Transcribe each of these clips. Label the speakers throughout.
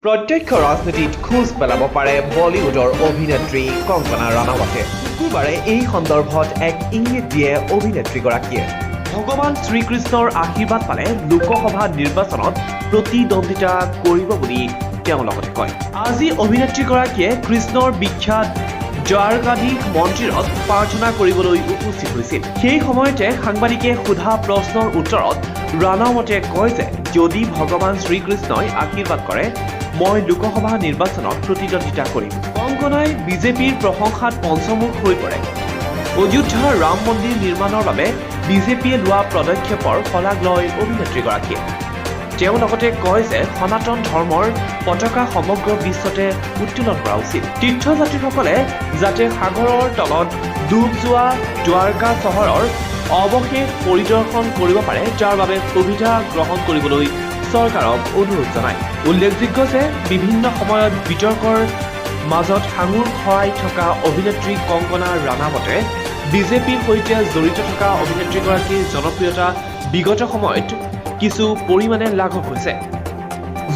Speaker 1: প্ৰত্যক্ষ ৰাজনীতিত খোজ পেলাব পাৰে বলিউডৰ অভিনেত্ৰী কংগনা ৰাণাৱাটে। শুকুৰবাৰে এই সন্দৰ্ভত এক ইংগিত দিয়ে অভিনেত্ৰীগৰাকীয়ে। ভগৱান শ্ৰীকৃষ্ণৰ আশীৰ্বাদ পালে লোকসভা নিৰ্বাচনত প্ৰতিদ্বন্দ্বিতা কৰিব বুলি তেওঁ লগতে কয়। আজি অভিনেত্ৰীগৰাকীয়ে কৃষ্ণৰ বিখ্যাত দ্বাৰকাধীশ মন্দিৰত প্ৰাৰ্থনা কৰিবলৈ উপস্থিত হৈছিল। সেই সময়তে সাংবাদিকে সোধা প্ৰশ্নৰ উত্তৰত ৰাণাৱটে কয় যে যদি ভগৱান শ্ৰীকৃষ্ণই আশীৰ্বাদ কৰে, মই লোকসভা নিৰ্বাচনত প্ৰতিদ্বন্দ্বিতা কৰিম। কংগনাই বিজেপিৰ প্ৰশংসাত পঞ্চমুখ হৈ পৰে। অযোধ্যাৰ ৰাম মন্দিৰ নিৰ্মাণৰ বাবে বিজেপিয়ে লোৱা পদক্ষেপৰ শলাগ লয় অভিনেত্ৰীগৰাকীয়ে। তেওঁ লগতে কয় যে সনাতন ধৰ্মৰ পতাকা সমগ্ৰ বিশ্বতে উত্তোলন কৰা উচিত। তীৰ্থযাত্ৰীসকলে যাতে সাগৰৰ তলত ডুব যোৱা দ্বাৰকা চহৰৰ অৱশেষ পৰিদৰ্শন কৰিব পাৰে, তাৰ বাবে সুবিধা গ্ৰহণ কৰিবলৈ চৰকাৰক অনুৰোধ জনায়। উল্লেখযোগ্য যে বিভিন্ন সময়ত বিতৰ্কৰ মাজত সাঙুৰ খুৱাই থকা অভিনেত্ৰী কংগনা ৰাণাৱটে বিজেপিৰ সৈতে জড়িত থকা অভিনেত্ৰীগৰাকীৰ জনপ্ৰিয়তা বিগত সময়ত কিছু পৰিমাণে লাঘৱ হৈছে।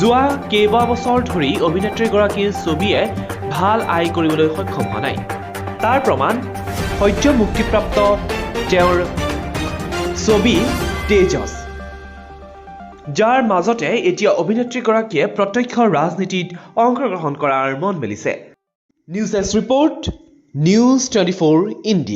Speaker 1: যোৱা কেইবাবছৰ ধৰি অভিনেত্ৰীগৰাকীৰ ছবিয়ে ভাল আয় কৰিবলৈ সক্ষম হোৱা নাই। তাৰ প্ৰমাণ সদ্য মুক্তিপ্ৰাপ্ত তেওঁৰ ছবি তেজস। যাৰ মাজতে এতিয়া অভিনেত্ৰীগৰাকীয়ে প্ৰত্যক্ষ ৰাজনীতিত অংশগ্ৰহণ কৰাৰ মন মেলিছে। News desk report, News 24 India.